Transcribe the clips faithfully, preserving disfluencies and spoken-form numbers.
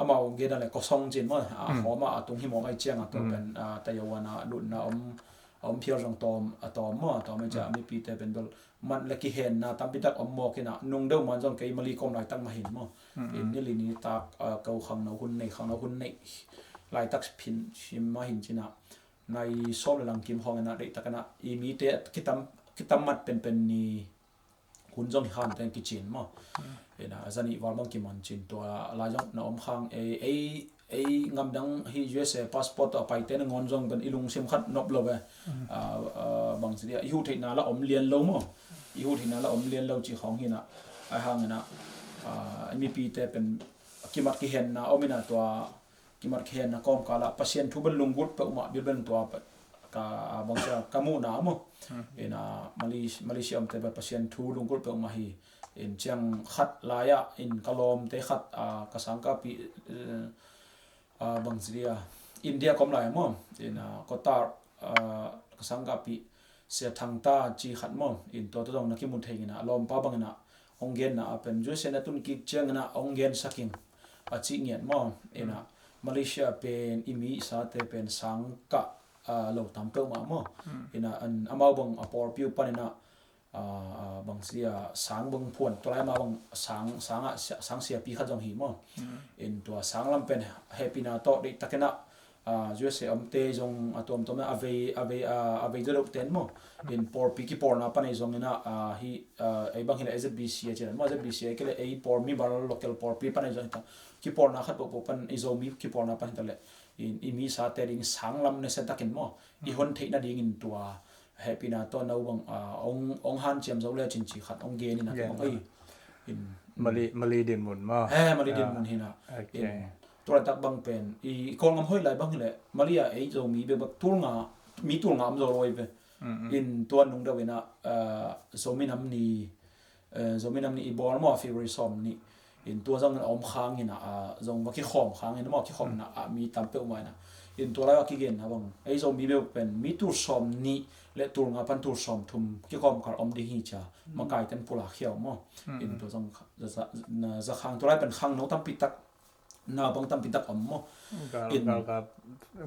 Mau gen a le kosong cin maw, a, mm, khawm a, a tung hi mawk ai ciang a, tua, mm, pen, a, Taiwan a lutna om, a om phial zong tawm, a tawm maw, a tawm ai ciang, mm, mipite pen bel man le kihenna tampi tak om mawk in a, nung deuh man zong kei Mali kawm laitak mah hin maw. Mm, mm. In nili nitak, a, ko khangno hun nei, khangno hun nei laitak phin, sim mah hin cin a, nai sawm le lang kim khawng in a, deihtak in a, i mite kitam, kitam mat penpen ni hun zong hi khan teng kicin maw. Ina, a zanih val bang kiman cin tua lai zong na om khang ei, ei, ei ngam dang hi U S A passport tawh a paite nangawn zong pen i lungsim khat nop lo ve. A, a, bang ci dia, i huh theihna la om lian lo maw. I huh theihna la om lian lo ci khawng hi na. Ai hang ina, a, i mipite pen kimat kihenna om ina tua kimat khenna kawmkal ah Pasian thu bel lunggulh peuhmah, Bible bel tua ka, bangsia ka muhna maw. Ina Malaysia, Malaysia omte bel Pasian thu lunggulh peuhmah hi. In ciang khat lai-ah in ka lawmte khat, a, ka sangkahpih, eh, a, bangsia India kom lai maw. Ina Qatar, a, ka sangkahpih Sia Thangta ci khat maw. In tua tua zong na kimu thei ina lawmpa bangina hong genna a pen U S A na tun kik ciangina hong gensak ing a cih ngiat maw. Ina Malaysia pen i mi i sate pen sangkah, a, lo tam peuhmah maw. Ina an amau bang a pawlpi uh panina, a, a, bangsia sang bang phuan tua lai amau bang sang, sang, a, sang siapi khat zong hi maw. In tua sang lam pen hehpihna tawh deihtakina, a, U S A omte zong a tuamtuam a vei, a vei, a, a vei dodok ten maw. In pawlpi kipawlna pan ei zongina, a, hi, a, ei bang hile Z B C A ci dan maw, Z B C A kile ei pawl mimal local pawlpi pan ei zong hita. Kipawlna khat pohpoh pan ei Zomi kipawlna pan hita le. In i mi sate ding sang lam nasiatakin maw. I hon theihna dingin tua hehpihna tawh no bang, a, ong, ong hanciam zo le cin ci khat ong gen ina. Gen. Ong ei. In Mali, Mali dinmun maw. Eh, Mali dinmun hina. Okay. In tua laitak bang pen i Kawlngam hoih lai bang hile Malaysia ei Zomi bek bek tulnga, mi tulnga om zo lo ei ve. In tua nung deuh ina, a, Zomi nam ni, eh, Zomi nam ni i bawl maw, February sawm ni. In tua zong in a om khang ina, a, zong va kikhawm khang ina maw, kikhawm ina, a, mi tam peuhmah ina. In tua lai a kigenna bang ei Zomi bek pen mi tul sawm ni le tulnga pan tul sawm thum kikawmkal om ding hi cia. Makaiten pulak hiau maw. In tua zong za, za, na, za khang tua lai pen khangno tampi tak naupang tampi tak om maw. Gal, in galkap,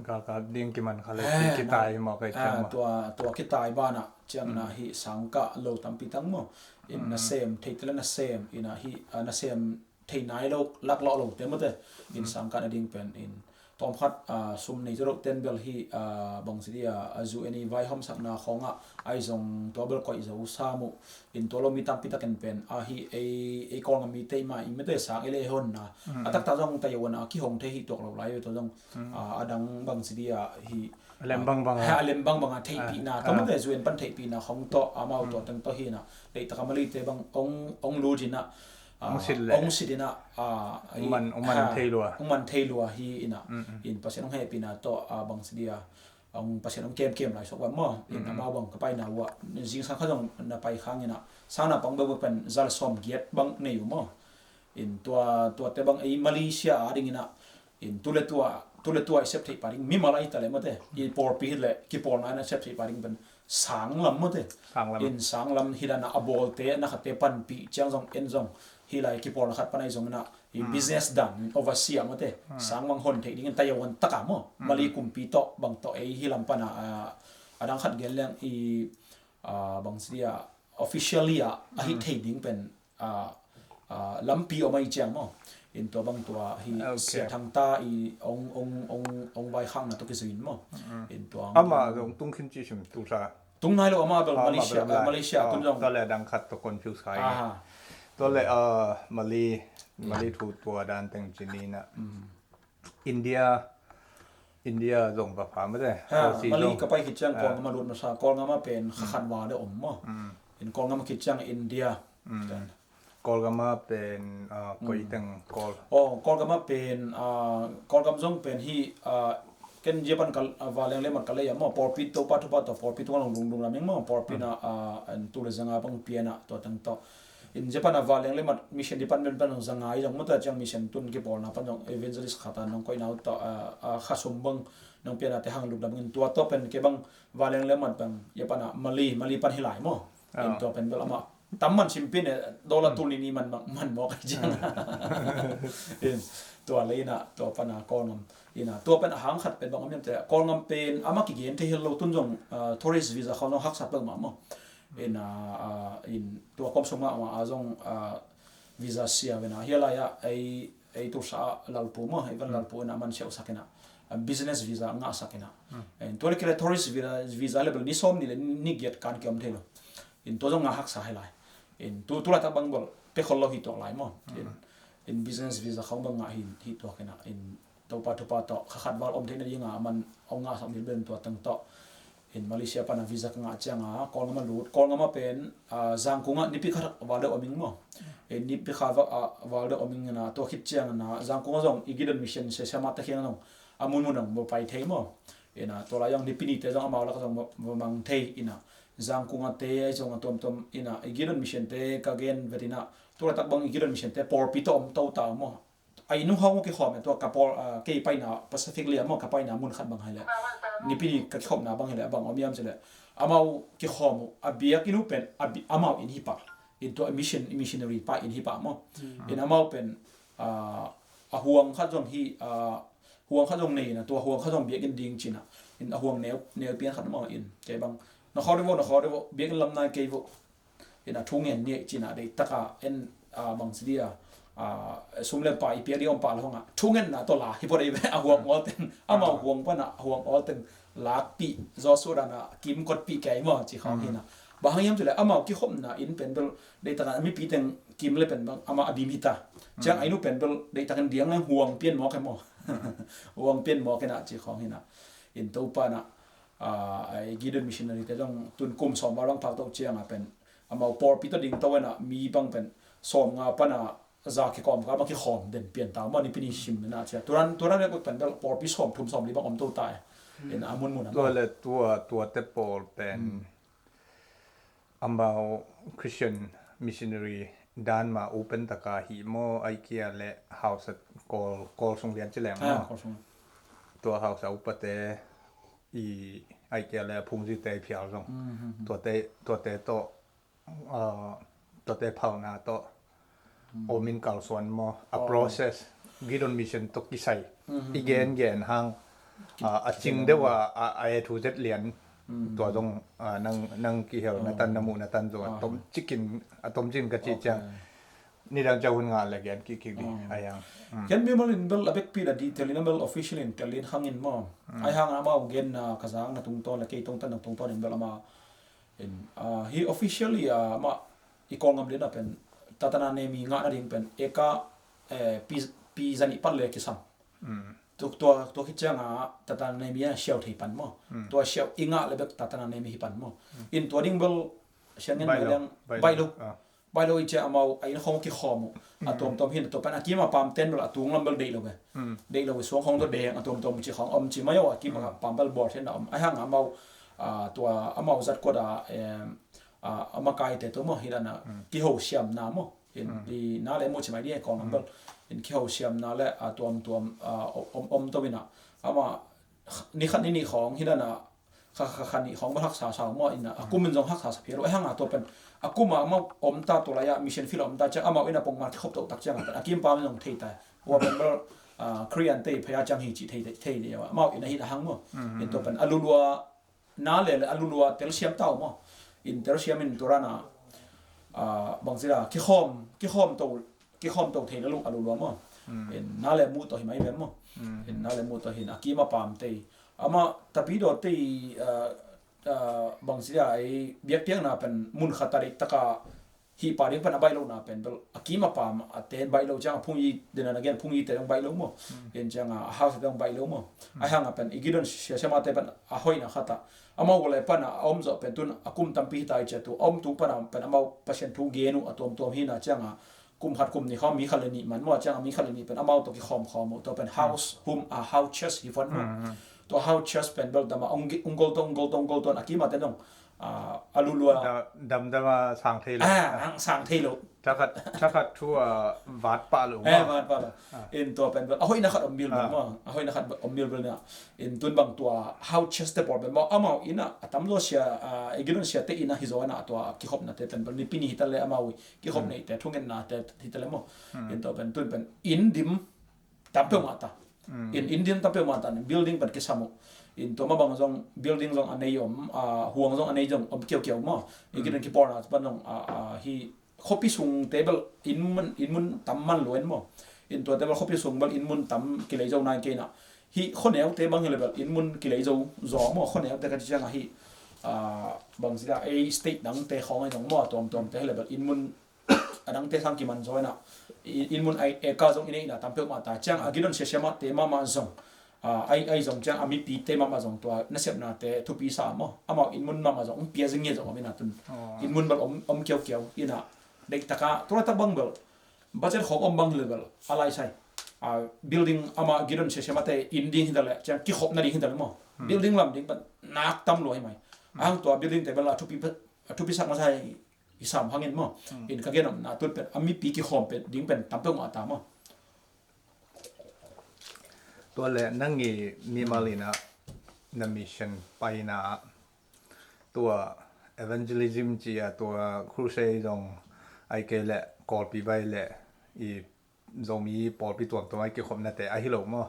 galkap ding kiman kha le, eh, kitai maw kai, ah, maw. Tua, tua kitai bana ciang na hi sangkah lo tampi tak maw. In nasem thei te le nasem ina hi, a, nasem thei nai lo, lak lo lo te maw te. In sangkah na ding pen in tawm khat, a, sum nei zo lo ten bel hi, a, bangsi dia, a, U N i vaihawmsakna khawngah ai zong tua bel koih zo sa mu. In tua lo mi tampi takin pen a hi ei, ei Kawlngam mite i mah i mite sang ei le ei honna. A taktak zong Taiwan a kihong thei hi tuak lo lai tua zong, a, a dang bangsi dia hi, a lem bangbang a, a lem bangbang a theihpihna tawh mate, U N pan theihpihna khawng tawh amau tua teng tawh hi na. Leitak a Malite bang ong, ong lut ina, a, ong sit le ong sit ina, a, ong man, ong man thei lua, ong man thei lua hi ina. In Pasian ong hehpihna tawh, a, bangsi dia ong Pasian ong kemkem lai sok ua maw. In amau bang ka paina ua zingsang kha zong na pai khang ina, sang naupang bang pen za le sawm giat bang nei uh maw. In tua, tuate bang ei Malaysia a ding ina, in tu le tua, tu le tua i sep theih pa ding mimal ahi ta le mate, i pawlpi hi le kipawlna ina sep theih pa ding pen sang lam mate. In sang lam hi dan a, a bawlte na khatte panpih ciang zong en zong hi lai kipawlna khat pan ahi zong ina, i business dan in overseas mate, sang bang hon theih ding in Taiwan taka maw, Mali kumpi tawh bang tawh ei hi lam pana, a, a dang khat gen leng i, a, bangsi dia officially a, a hi thei ding pen, a, a, lampi om ahi ciang maw. In tua bang tua hi Sia Thangta i ong, ong, ong, ong vaikhakna tawh kizui in maw. In tua ama zong tung khin ci sim tu sa. Tung nai lo ama bel Malaysia, Malaysia tun zong. Tua le dang khat tawh confuse khai. Tua le, a, Mali, Mali thu tua dan teng ci ni na. India, India zong va pha mate. Ha, Mali ka pai khit ciang Kawlngam a lut masa, Kawlngam a pen kha khat va le om maw. In Kawlngam khit ciang India. Kawlgam a pen, a, koi teng Kawl. Oh, Kawlgam a pen, a, Kawlgam zong pen hi, a, ken zia pan ka, a, va leng le mat ka lei a maw, pawlpi Topa thupha tawh pawlpi tung a long lungdung lam ing maw, pawlpi na, a, an tu le zanga bang pian a tua teng tawh. In zia pan a va leng le mat mission department pan zong zanga i zong mawta ciang mission tun kipawlna pan zong evangelist khat a nong koihna uh tawh, a, a, kha sum bang nong pian a te hang luk lam in tua tawh pen ke bang va leng le mat bang zia pan a Mali, Mali pan hi lai maw. In tua pen bel amah Tam man simpin e, dollar tul ni ni man, man, man mawk a ciang. In, tua le ina, tua pana Kawlngam. Ina, tua pen a hang khat pen bang om hiam te, Kawlngam pen ama kigen thei hel lo tun zong, ah, tourist visa khawng zong haksa peuhmah maw. Ina, ah, in, tua kawm sung mahmah a zong, ah, visa sia vena. Hia lai-ah ei, ei tulsa ah Lalpu maw, ei van Lalpu ina man siausak ina. Ah, business visa ngahsak ina. In, tua le kile tourist visa, visa level ni sawm ni le ni giat kan kiom thei lo. In tua zong nga haksa hi lai. In tu, tu laitak bang bol, pe khol lo hi tuak lai maw. In, in business visa khawng bang nga hi, hi tuak ina. In Topa thupha tawh, kha khat val om theihna dinga, man ong ngahsak mil ben tua teng tawh. In Malaysia pana visa ka ngah cianga, Kawlngam a lut, Kawlngam a pen, ah, Zangkung ah nipi khat val deuh om ing maw. In nipi khat va-, ah, val deuh om ing ina, tua khit ciang ina, Zangkung a zong, i Gideon Mission, sesiama te khiang zong, a munmun ang bo pai thei maw. Ina, tua lai zong nipi nite zong amau lak zong bo, bo mang thei ina. Zangkung a te zong a tuamtuam ina, i Gideon Mission te ka gen vet ina, tua laitak bang i Gideon Mission te pawlpi tawh om to ta maw. A inn uh hong kikhawm e, tua ka pawl, ah, kei paina Pacific lim maw, ka paina mun khat bang hi leh. Nipi ni ka kikhopna bang hi leh, bang om hiam cih leh. Amau kikhawm uh, a biakinn uh pen, a bi-, amau inn hi pah. In tua mission, missionary pa inn hi pah maw. In amau pen, ah, a huang khat zong hi, ah, huang khat zong nei ina, tua huang khat zong biakinn ding cina. In a huang neu, neu pian khat maw in, kei bang. Na khawng deuh vo, na khawng deuh vo, biakinn lam nai kei vo. Ina thu ngen ni cina deihtaka en, ah, bang ci dia, ah, sum le pai piak ding om pa lo hanga. Thu ngenna tawh la hi pawh dei ve a huang awl teng. Amau huang pana a huang awl teng lakpih, Joshua dana kimkotpih kei maw ci khawng hina. Bang hang hiam cih leh amau kikhopna inn pen bel deihtaka mipi teng kim le pen bang ama a dim hita. Ciang a inn uh pen bel deihtakin diang lang huang pian mawk e maw. Huang pian mawk ina ci khawng hina. In Topa na, ah, i Gideon missionary te zong tun kum sawm val bang phak to cianga pen amau pawlpi tawh ding to ina mi bang pen sawm nga pana za kikawm kal bang kikhawm den pian ta maw nipi ni sim ina cia. Turan, turan le kut pen bel pawlpi sawm thum sawm li bang om to ta e. In a munmun a maw. Tua le tua, tuate pawl pen amau Christian missionary dan ma open taka hi maw, aikia le hausa Kawl, Kawl sung lian ci leng maw. Kawl sung. Tua hausa upate i aikia le phungzite i phial zong. Tuate, tuate tawh, ah, tuate phalna tawh. Om in kalsuan maw, a process, Gideon Mission tawh kisai. I gen gen hang, ah, a cing deuh a, a, a A to Z lian. Tua zong, ah, nang, nang kihel na tan, na muh na tan zong, a tom cikin, a tom cikin ka cih ciang. Nidang ciang hun ngah le gen kik kik ding, a yang. Ken mi mal in bel a bekpi a detail in a bel official in tel in hang in maw. Ai hang amau genna ka zang na tungtawn le kei tungtawn na tungtawn in bel ama In, ah, hi officially, ah, amah i Kawlngam lian a pen Tatananemi ngahna ding pen eka, eh, pi, pi zanih pan le kisam. Tua, tua khit cianga Tatananemi a siau thei pan maw. Tua siau i ngah le bek Tatananemi hi pan maw. In tua ding bel siangin baih lo, baih lo. Baih lo i cia amau a inn khawng kikhawm uh. A tuamtuam hin a tua pan a kim a pam ten bel a tung lam bel deih lo ve. Deih lo i suang khawng tua deng a tuamtuam ci khawng om ci mai uh a kim a pam bel bawl hin a om. A hang amau, ah, tua amau zat kuat a, em, ah, a makaite tua maw hi dan a kiho siamna maw. In, i na le mu ci mai ding a kawng lam bel. In kiho siamna le a tuamtuam, ah, om, om to in a. Ama ni khat ni nih khawng hi dan a kha, kha, kha nih khawng bel haksa sa uh maw in a, a kum in zong haksa sa phial uh. A hang a tua pen a kum a amau om ta tua lai-ah mission field a om ta ciang amau in a pongman kikhop toh tak ciang a pen a kim pam in zong thei ta. Ua pen bel, ah, Korean te phaya ciang hi ci thei, thei, thei deuh a amau in a hi a hang maw. In tua pen a lulua na le, le a lulua telsiam ta uh maw. In telsiam in tua dan a, ah, bangci a kikhawm, kikhawm to kikhawm to thei lel uh a lulua maw. In na le muh tawh hi mai ve maw. In na le muh tawh hin a kim a pam tei. Amah tapidaw tei, ah, ah, bangci a ei biakpiakna pen mun khat a deih taka hih pa ding pen a baih lohna pen bel a kim a pam a ten baih loh ciang a phung i dena na gen phung i te dong baih lo maw. In ciang a, a hausa te dong baih lo maw. A hang a pen i Gideon siasiamate pen a hoihna khat a amau le pan a om zawh pen tun a kum tampi hi ta i cia tu a om tung pan a pen amau Pasian thu gen uh a tuamtuam hi na ciang a kum khat kum nih khawng mi khat le nih man maw, ciang a mi khat le nih pen amau tawh kikhawm khawm uh, tua pen house home, ah, house church hi fon maw. Tua house church pen bel dama ong gi-, ong gol to, ong gol to, ong gol to, a kim a ten dong a, a lulua. Damdam a sang thei lo. A, ang sang thei lo. Thakhat, thakhat thu a vat pah lo. Eh, vat pah lo. In tua pen bel a hoihna khat om bil bel maw. A hoihna khat om bil bel na. In tun bang tua Hau Chester pawl pen maw, amau inn ah a tamzaw sia, a, i gilun siate inn ah hi zaw in ah tua kikhopnate pen bel Nipi ni hi ta le amau kikhopna ite thungetnate hi ta le maw. In tua pen tun pen inn dim tam peuhmah ta. In inn dim tam peuhmah ta, building pen kisam uh. In tua mah bang zong building zong a nei om, a, huang zong a nei zong om kiaukiau maw. I gilun kipawlna pan zong, a, a, hi khuapi sungte bel inn mun, inn mun tam man lua in maw. In tuate bel khuapi sung bel inn mun tam kilei zo nai kei na. Hih khuaneute bang hi le bel inn mun kilei zo zaw maw, khuaneute ka ci ciang a hih, a, bang ci a, ei state dangte khawng ahi zong maw, a tuamtuamte hi le bel inn mun a dangte sang kiman zaw in a, i-, inn mun ai, eka zong i neihna tam peuhmah ta ciang a gilon siasiamahte mahmah zong, a, ai, ai zong ciang a mipite mahmah zong tua nasepnate thupi sa maw, amau inn mun mahmah zong hong pia zing ngiat zong om in a tun. Inn mun bel om, om kiaukiau in a, deih taka, tu laitak bang bel budget khawng om bang hi le bel a laisai. A, building ama gidon siasiamate inn ding hi ta le, ciang kikhopna ding hi ta le maw. Building lam ding pen nak tam lua hi mai. A hang tua building te bel a thupi, a thupi sak masa hi sam hangin maw. In ka gen omna tun pen a mipi kikhawm pen ding pen tam peuhmah ta maw. Tua le nang i mimal in a na mission paina tua evangelism ci a tua crusade zong ai kei le Kawlpi vai le i Zomi pawlpi tuamtuam ai kikhopnate ahi lo maw.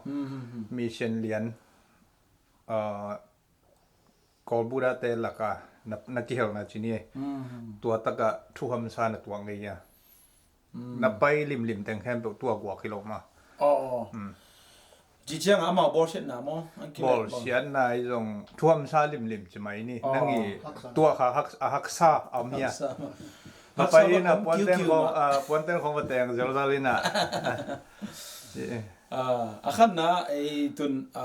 Mission lian, a, Kawl Buddha te laka na, na kihelna ci ni. Tua taka thuhamsa na tuak ngei a. Na pai limlim teng khempeuh tua guak hi lo maw. Aw, aw. Ci ciang amau bawlsiatna maw? Bawlsiatna i zong thuhamsa limlim ci mai ni. Nang i tua kha hak, a haksa a om hia. Na pai in a puanten khong, a, puanten khong va teng zelzal in a. A khatna ei tun, a,